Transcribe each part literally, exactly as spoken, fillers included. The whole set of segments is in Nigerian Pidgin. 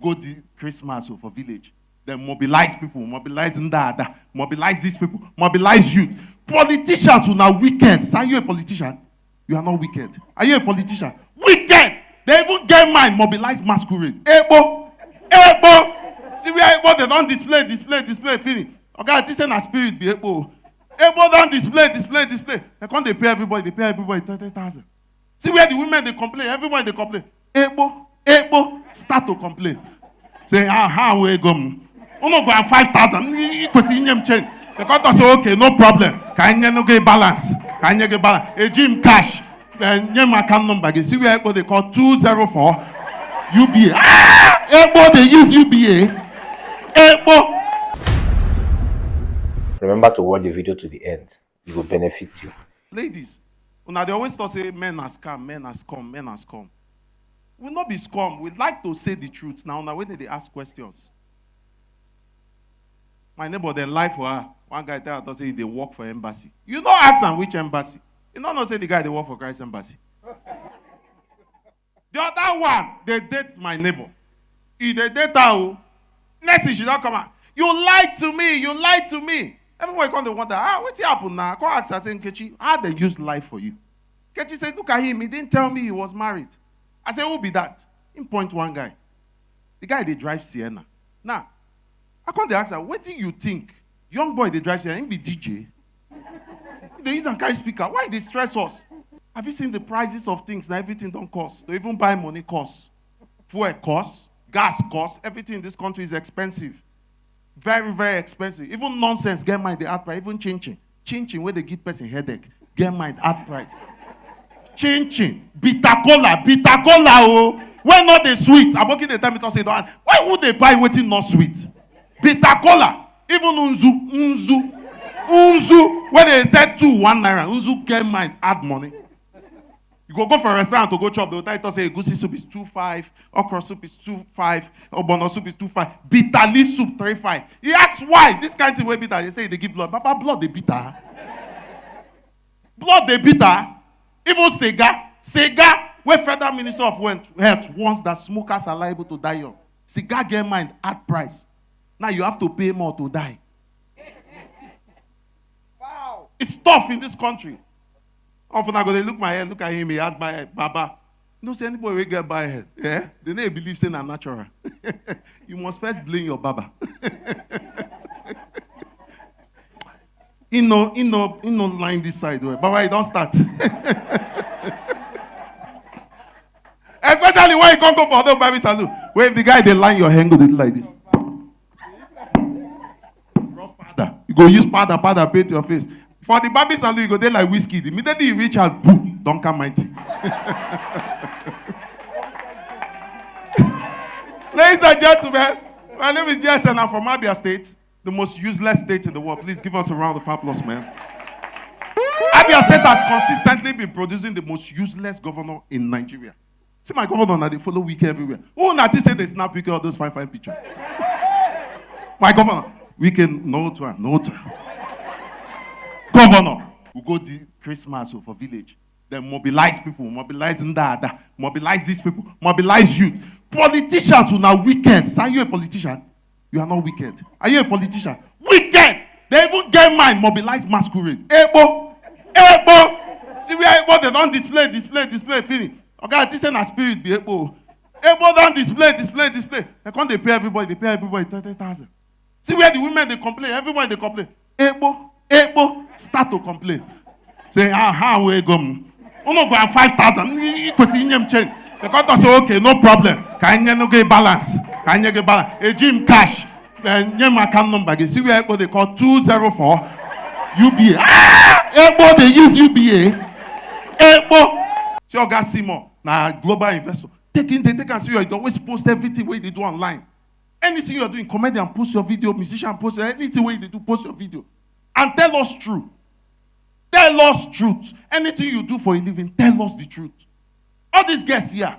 Go the Christmas o for village. Then mobilize people, mobilize ndada, mobilize these people, mobilize youth. Politicians una wicked. Sir, are you a politician? You are not wicked. Are you a politician? Wicked. They even get mind, mobilize masquerade. Ebo, ebo. See where ebo they don display, display, display, finish. Oga, I think say na spirit be ebo. Ebo don display, display, display. They come dey pay everybody, they pay everybody thirty thousand. See where the women dey complain, everybody dey complain. Ebo, ebo, start to complain. Say, ah, ha, we go. Unu gwa five thousand, kwesịrị inye m change. They come talk say, okay, no problem. Ka anyị nye gị balance. Ka anyị nye gị balance. Eji m cash. Eh, nye m account number gị. See where ekpo dey call two zero four U B A. Ah! Ekpo dey use U B A. Ekpo. Remember to watch the video to the end. It will benefit you. Ladies, una dey always talk say men are scam, men are scum, men are scum. We no be scum. We like to say the truth. Now, una wey dey dey ask questions. My neighbor dem lie for her. One guy tell her talk say he dey work for embassy. You no ask am which embassy. You no know say the guy dey work for Christ embassy. The other one dey date my neighbor. He dey date her o. Next thing she don come out. You lied to me. You lied to me. Everybody come dey wonder, ah, wetin happen now? I come ask her say, Nkechi, how dem use lie for you? Nkechi say, look at him. He didn't tell me he was married. I say, who be that? Him point one guy. The guy dey drive Sienna. Now, I come dey ask her, wetin you think? Young boy dey drive Sienna, him be D J. He dey use am carry speaker. Why you dey stress us? Have you seen the prices of things? Na everything don cost. To even buy money cost. Fuel cost, gas cost, everything in this country is expensive. Very, very expensive. Even nonsense get mind dey add price. Even chin chin. Chin chin wey dey give person headache get mind add price. Chin chin, bitter kola, bitter kola o. Wey no dey sweet. Aboki dey tell me talk say e don hard. Why would they buy wetin no sweet? Bitter kola, even nzu, nzu, nzu wey dey sell two one naira. Nzu get mind add money. You go go for a restaurant to go chop, they go tell you talk say egusi soup is two five, okra soup is two five, ogbono soup is two five, bitter leaf soup three five. He ask why this kind thing wey bitter, they say e dey give blood. Papa, blood dey bitter. Blood dey bitter. Even cigar, cigar wey Federal Minister of Health warns that smokers are liable to die young. Cigar get mind add price. Now you have to pay more to die. It's tough in this country. Often I go dey look my head, look at him, he ask my head, Baba, you know say anybody wey get bald head, yeah, they no dey believe say na natural. You must first blame your baba. He no, he no, he no line this side well. Baba, e don start. Especially when you come go for Odo Barber Salon, where if the guy dey line your hair, go dey do like this. Rub powder. You go use powder, powder paint your face. For the Barber Salon, you go dey like Wizkid. Immediately you reach out, boom, don come mighty. Ladies and gentlemen, my name is J S N. I'm from Abia State, the most useless state in the world. Please give us a round of applause, man. Abia State has consistently been producing the most useless governor in Nigeria. See my governor now, they follow Wike everywhere. Who na think say they snap Wike all those fine, fine pictures? My governor, Wike, no to am, no to am. Governor, we go the Christmas o for village. Then mobilize people, mobilize ndada, mobilize these people, mobilize youth. Politicians una wicked. Sir, are you a politician? You are not wicked. Are you a politician? Wicked. They even get mind, mobilize masquerade. Ebo, ebo. See where ebo they don display, display, display, finish. Oga, I think say na spirit be ebo. Ebo don display, display, display. They come dey pay everybody, they pay everybody thirty thousand. See where the women dey complain, everybody dey complain. Ebo, ebo, start to complain. Say, ah, ha, we go. Unu gwa five thousand, kwesịrị inye m change. They come talk say, okay, no problem. Ka anyị nye gị balance. Ka anyị nye gị balance. Eji m cash. Then nye m account number gị. See where ekpo dey call two zero four U B A. Ah! Ekpo dey use U B A. Ekpo. See Oga Simon, na global investor. Take in, they take and see you. You always post everything wey you dey do online. Anything you are doing, comedian, post your video, musician, post your, anything wey you dey do, post your video. And tell us true. Tell us truth. Anything you do for a living, tell us the truth. All these guests here,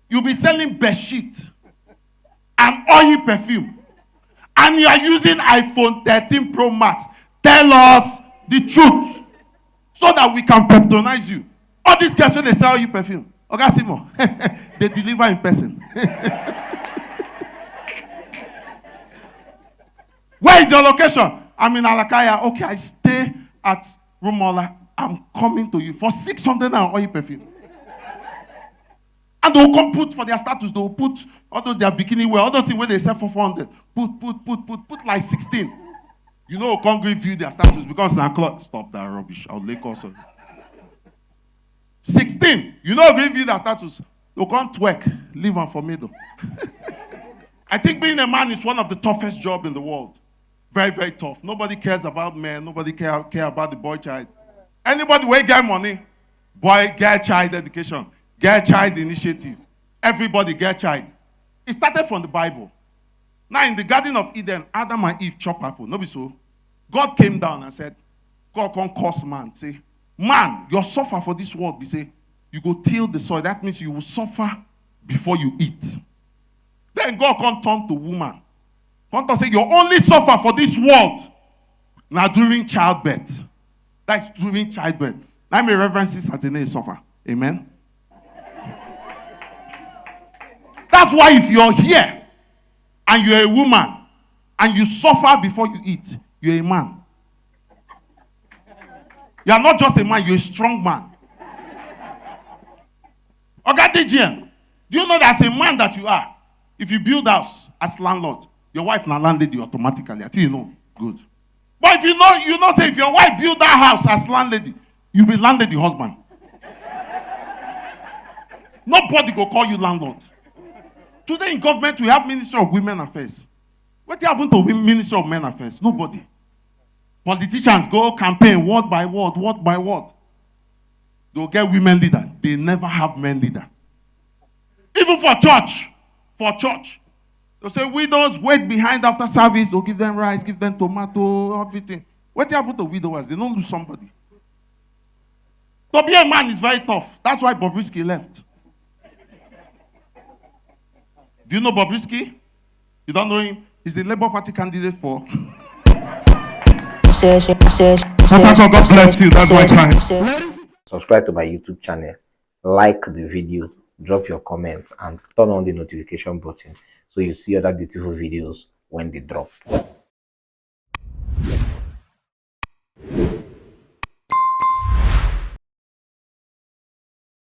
you be selling bed sheet and oil perfume, and you are using iPhone thirteen Pro Max. Tell us the truth so that we can patronize you. All these guests wey dey sell you perfume, Oga Simon, they deliver in person. Where is your location? I'm in Alakaya. Okay, I stay at Rumola. I'm coming to you for six hundred naira oil perfume. And they'll come put for their status, they'll put all those their bikini wear, all those things where they sell for four hundred. Put, put, put, put, put like sixteen. You know, come gree view their status because na clock. Stop that rubbish. I'll lay curse on you. sixteen. You know, gree view their status. They'll come twerk, leave am for middle. I think being a man is one of the toughest job in the world. Very, very tough. Nobody cares about men. Nobody care, care about the boy child. Anybody wey get money, boy, get child education, get child initiative. Everybody get child. It started from the Bible. Now in the Garden of Eden, Adam and Eve chop apple. No be so? God came down and said, God come curse man. Say, man, your suffer for this world. Be say, you go till the soil. That means you will suffer before you eat. Then God come turn to woman. Come to say, you only suffer for this world. Now during childbirth. That's during childbirth. Let me reverence this as a name suffer. Amen. That's why if you're here and you're a woman and you suffer before you eat, you're a man. You are not just a man, you're a strong man. Oga D J, do you know that as a man that you are, if you build house as landlord, your wife na landlady automatically? I think you know. Good. But if you know, you know, say if your wife build that house as landlady, you be landlady husband. Nobody go call you landlord. Today in government, we have Ministry of Women Affairs. What happened to Ministry of Men Affairs? Nobody. Politicians go campaign word by word, word by word. They'll get women leader. They never have men leader. Even for church, for church, they'll say widows wait behind after service. They'll give them rice, give them tomato, everything. What happened to widowers? They don't lose somebody. To be a man is very tough. That's why Bobrisky left. Do you know Bobrisky? You don't know him? He's the Labour Party candidate for. Papa God, God bless you. That's my time. Subscribe to my YouTube channel, like the video, drop your comments, and turn on the notification button so you see other beautiful videos when they drop.